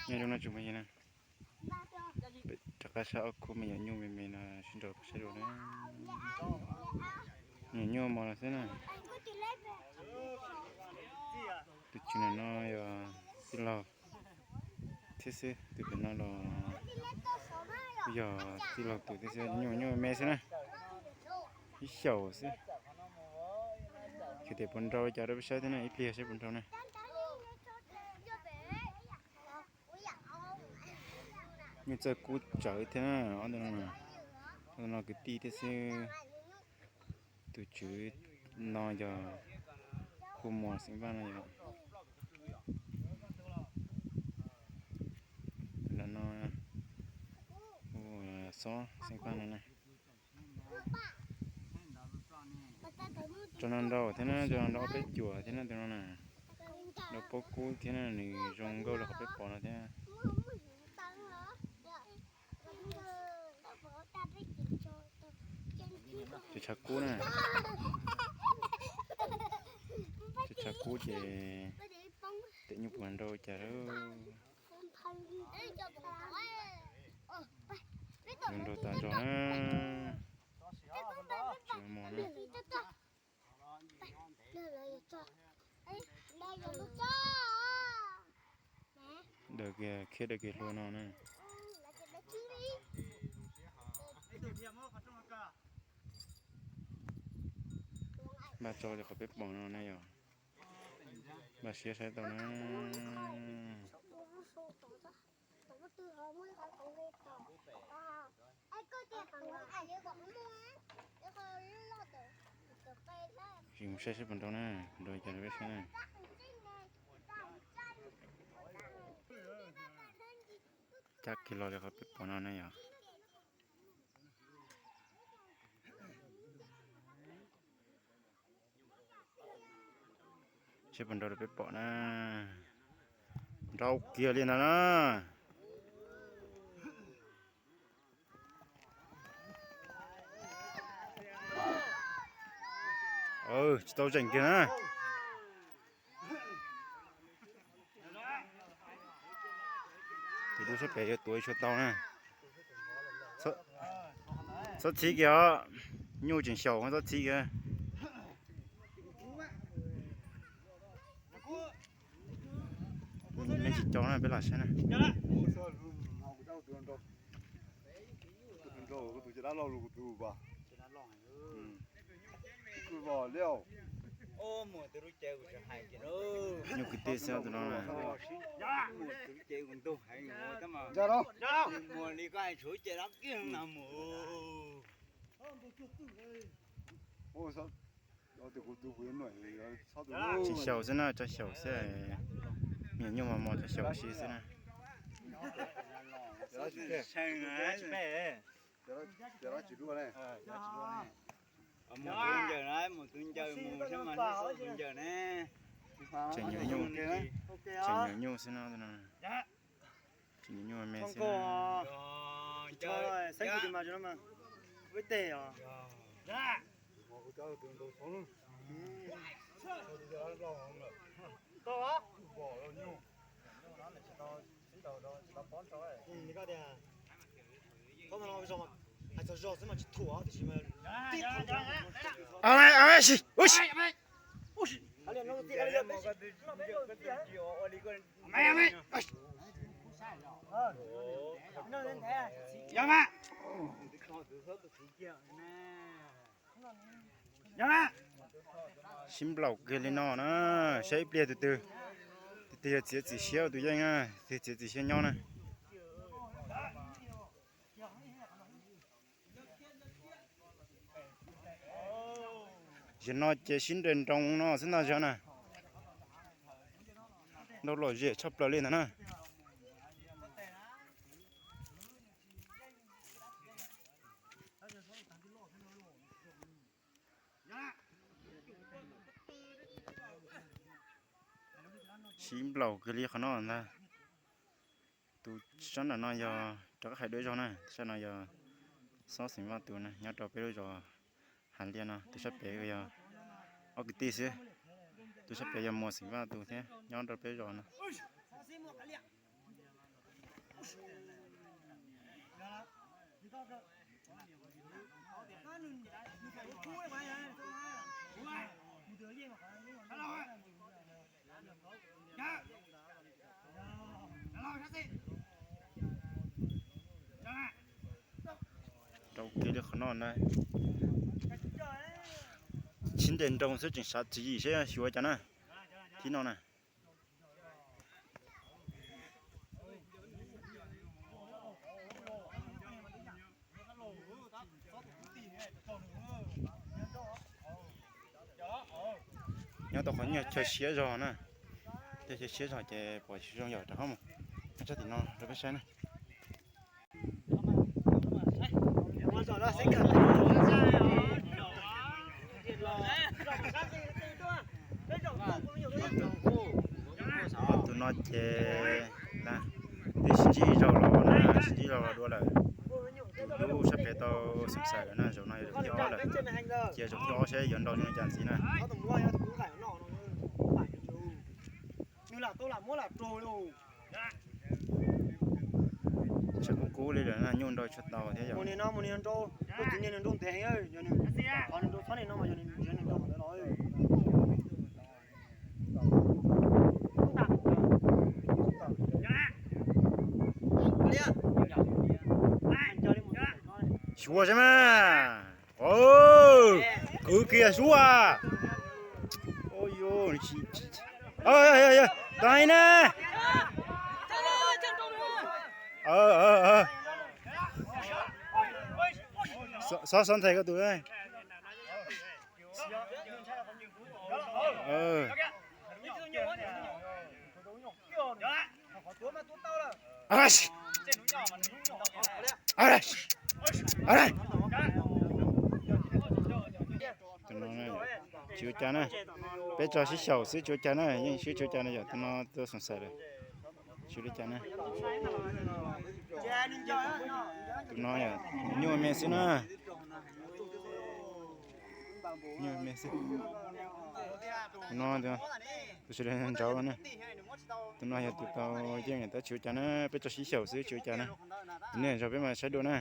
Nyob zoo no tsoom phooj ywg na, peb rov qab saib ob khub me nyuam nyuj me me no sib nraus peb saib dua na. Me nyuam nyuj mos no xwb na. Tus tswv no yog tij laug thiab xwb, tus pem no los yog tij laug tus thiab xwb, nyuj nyuj me xwb na. Ib xyaum xwb. Khiav tias puas nrau li cas rau peb saib thiab na, ib pliag saib puas nrau na. Nyuj txawj kub tsawv thiab na, ob tug no, ob tug no kwv tij thiab xwb. Tus tswv no yog Khuj Muas xeem Vaj no yog, no, Xob xeem Vaj no na. Tso no nrau thiab na, tso no nrau ob peb cuam thiab na tus no na. Nrau pob kub thiab na, nws zoo nkauj li qhov peb pom no thiab. Tus tshav kub na, tus tshav kub ces tes nyuj puas nrau cas lawm. Nrau tas zog na. Tsis mos na. Daws kiag, khiav daws kiag hlua no na. Npaj tso li qhov peb pom no na yog. Npaj siab saib tau na. Sim mus saib saib puas nrau na, puas nrau cas rau peb saib na. Cab kiag los li qhov peb pom no na yog. Saib puas nrau rau peb pom na. Nrau kiag li ntag na. Tsis tau zeem kiag na. Tus dub sab pem yuav tuav ib suab tau na. Txhob txhib kiag os, nyuj tseem xyaum txhob txhib kiag. Neb tsis cau na peb los saib na. Nyuj kwv tij xwb tus no na. Tsis xyaum xwb na, tso xyaum xwb. Me nyuam nyuj mos mos tso xyaum si xwb na. Tseem nyuam nyuj, tseem nyuam nyuj xwb no. Tseem nyuam nyuj me xwb. Sib nplaum kiag li no na, saib ib pliag tus twg, tus twg yog txiav txim siab ua tus yeej na, tus twg txiav txim siab nyob na. Zaum no ces sib nres nroos no xwb ntag zaum na. Nrau lom zem tshaj plaws li ntag na. Sib nplaum kiag li qhov no ntag. Tus sab nram no yog rov qab hais dua ib zaug na, tus sab no yog Xob Xeem Vaj tus na, nyob rau peb lub zos Hav Liaj no. Tus sab pem yog ob kwv tij xwb, tus sab pem yog Muas Xeem Vaj tus thiab, nyob rau peb zos no. Rau kiag li qhov no na. Tsis ntes nroo xwb tseem xav tswv yim seb xyuas cas na. Thib no na. Nyob tau qhov nyuag chaw siab zog na. Tej chaw siab zog ces pom zoo yam rov qab mus. Nyob tsob tim no rau peb saib na. Tus no ces twb sib ntsib zaug los na, sib ntsib zaug los dua lawm. Tus dub sab pem tau xoom xaim lawm na, zaum no yog zaum thib ob lawm. Cia zaum thib ob saib yuav nrau zoo li cas ntxiv na. Nws lam tau lam muab lam raug li. Tseem kub kub li lawm na, nyuj nrau tsis tau thiab yom. Mus nim no mus nim no nrau, tus niag nws nrau ntev heev, yog nws, qhov nws nrau txhob nim no mas yog nws nrau ntawd los. Xyuas saib mas. Kwv kiag xyuas. Tais na. Xob xob ntxhais koj tus. Tus no tsis ua cas na. Peb tso sib xyaum xwb tsis ua cas na, yeej sib tsis ua cas na yom, tus no tuaj xoom xaim lawm. Tsis ua li cas na. Tus no yom, nyuaj me xwb na. Nyuaj me xwb. Tus no tus sawv daws ntsauv na. Tus no yog tus tau yeej tab tsis ua cas na, peb tso sib xyaum xwb tsis ua cas na. Tus nej zog peb mam saib dua na.